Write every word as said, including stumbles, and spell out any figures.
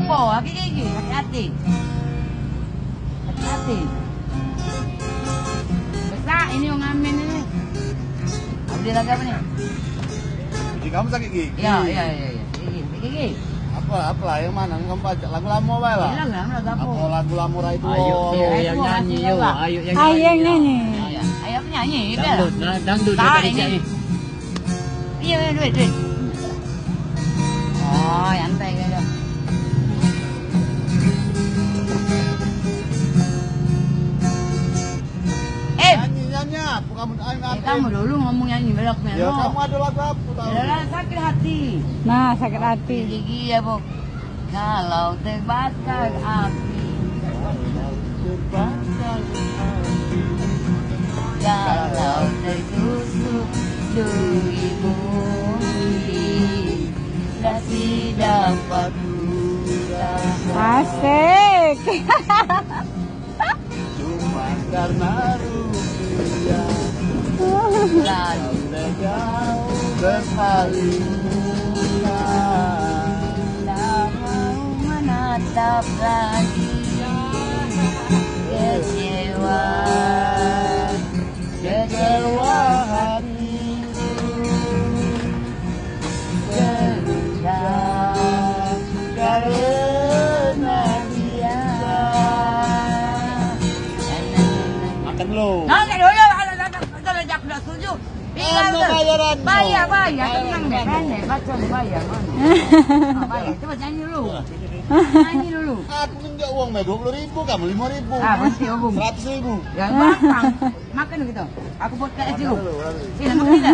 Oh, sakit gigi, sakit hati. Sakit hati. Besak ini wong ngamen ini. Beli lagu apa ni? Gigi kamu sakit gigi? Ya, ya, ya, ya. Gigi, gigi. Apa, apa lah, yang mana? Kamu baca lagu lama bae lah. Iya, lagu lama, lagu apa? Apa lagu lama rai tuo? Ayo, yo, yang nyanyi, yo. Ayo, yang nyanyi. Ayo, yang nyanyi. Ayo, penyanyi, dah. Dangdut, nah, dangdut. Tak, ini. Iya, duit, duit. Oh, nyantai ke dah. Eh, nyanyi, nyanyi apa kamu? Eh, kamu dulu ngomong nyanyi belok. Ya, kamu ada lagu apa tahu? Yalah, sakit hati. Nah, sakit hati. Gigi ya, Bu. Kalau terbakar api, terbakar api, kalau tertusuk duri bumi, kasih dapat Asik. Cuma karena rupiah, lalu berpaling. Tak mau menatap lagi, kecewa, kecewa hatiku. Kecewa karena dia. Makan dulu. Nah, tak dulu, kalau tak, tak, tak, tak, tak setuju. Tinggal tu. Bayar, bayar. Tenang deh, pendek. Baca deh, bayar. Mana? Ah, bayar. Coba nyanyi dulu. Nyanyi dulu. Aku minjak uang dua puluh ribu, kamu lima ribu. Ah, berhenti, Agung. Seratus ribu. Ya, gampang. Makan gitu. Aku buat kat es dulu. Sini, makan kita.